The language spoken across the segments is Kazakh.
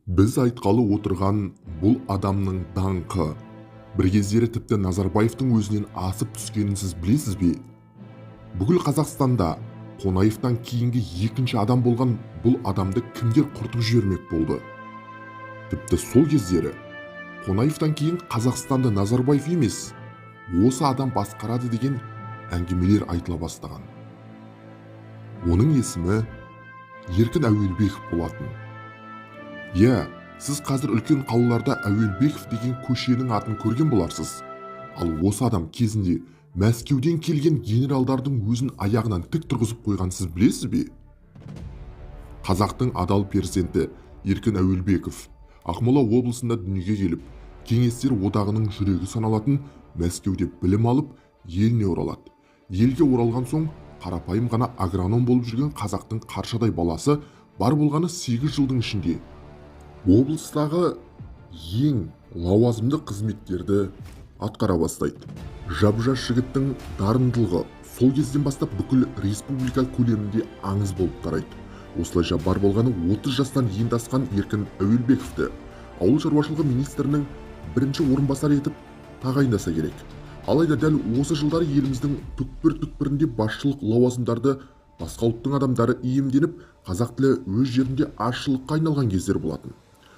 Біз айтқалы отырған бұл адамның даңқы бір кездері тіпті Назарбаевтың өзінен асып түскенін сіз білесіз бе? Бүкіл Қазақстанда Қонаевтан кейінгі екінші адам болған бұл адамды кімдер құртып жібермек болды? Тіпті сол кездері Қонаевтан кейін Қазақстанды Назарбаев емес, осы адам басқарады деген әңгімелер айтыла бастаған. Оның есімі Еркін Әуелбеков болатын. Иә, сіз қазір үлкен қалаларда Әуелбеков деген көшенің атын көрген боларсыз. Ал осы адам кезінде Мәскеуден келген генералдардың өзін аяғынан тік тұрғызып қойған, сіз білесіз бе? Қазақтың адал перзенті Еркін Әуелбеков Ақмола облысында дүниеге келіп, Кеңестер Одағының жүрегі саналатын Мәскеуде білім алып, еліне оралады. Елге оралған соң қарапайым ғана агроном болып жүрген қазақтың қаршадай баласы бар болғаны 8 жылдың ішінде облыстағы ең лауазымды қызметтерді атқара бастайды. Жап-жас жігіттің дарындылығы сол кезден бастап бүкіл республика көлемінде аңыз болып тарайды. Осылайша бар болғаны 30 жастан енді асқан Еркін Әуелбековті ауыл шаруашылығы министрінің бірінші орынбасары етіп тағайындаса керек. Алайда дәл осы жылдары еліміздің түкпір-түкпірінде басшылық лауазымдарды басқа ұлттың адамдары иемденіп, қазақ тілі өз жерінде азшылыққа айналған кездер болатын.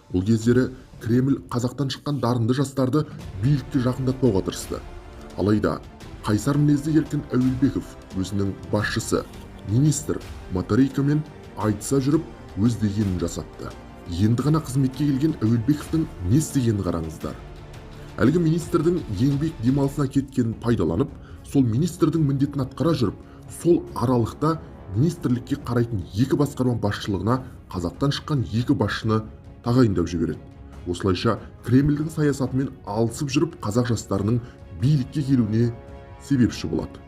Бұл кездері Кремль қазақтан шыққан дарынды жастарды билікке жақындатпауға тырысты. Алайда қайсар мінезді Еркін Әуелбеков өзінің басшысы министр Моторейкомен айтыса жүріп, өз дегенін жасатты. Енді ғана қызметке келген Әуелбековтің не істегенін қараңыздар. Әлгі министрдің еңбек демалысына кеткенін пайдаланып, сол министрдің міндетін атқара жүріп, сол аралықта министрлікке қарайтын екі басқарма басшылығына қазақтан шыққан екі басшыны тағайындап жібереді. Осылайша Кремльдің саясатымен алысып жүріп, қазақ жастарының билікке келуіне себепші болады.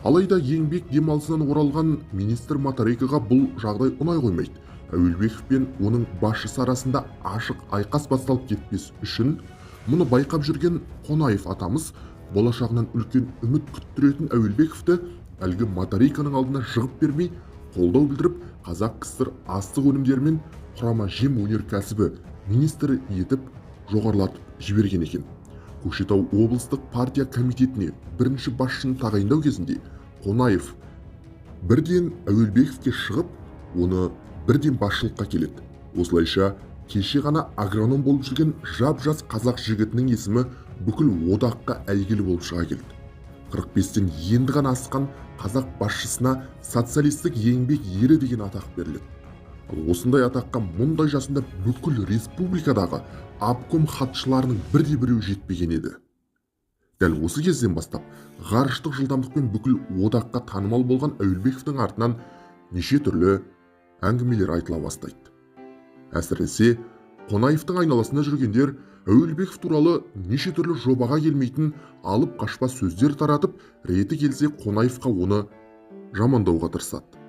Алайда еңбек демалысынан оралған министр Моторейкоға бұл жағдай ұнай қоймайды. Әуелбеков пен оның басшысы арасында ашық айқас басталып кетпес үшін мұны байқап жүрген Қонаев атамыз болашағынан үлкен үміт күттіретін Әуелбековті әлгі Моторейконың алдына жығып бермей, қолдау білдіріп, Қазақ КСР астық өнімдері мен құрама жем өнеркәсібі министрі етіп жоғарылатып жіберген екен. Көкшетау облыстық партия комитетіне бірінші басшыны тағайындау кезінде Қонаев бірден Әуелбековке шығып, оны бірден басшылыққа келеді. Осылайша кеше ғана агроном болып жүрген жап-жас қазақ жігітінің есімі бүкіл одаққа әйгілі болып шыға келді. 45-тен енді ғана асқан қазақ басшысына Социалистік Еңбек Ері деген атақ беріледі. Ал осындай атаққа мұндай жасында бүкіл республикадағы обком хатшыларының бірде біреуі жетпеген еді. Дәл осы кезден бастап ғарыштық жылдамдықпен бүкіл одаққа танымал болған Әуелбековтің артынан неше түрлі әңгімелер айтыла бастайды. Әсіресе Қонаевтың айналасында жүргендер Әуелбеков туралы неше түрлі жобаға келмейтін алып қашпа сөздер таратып, реті келсе, Қонаевқа оны жамандауға тырысады.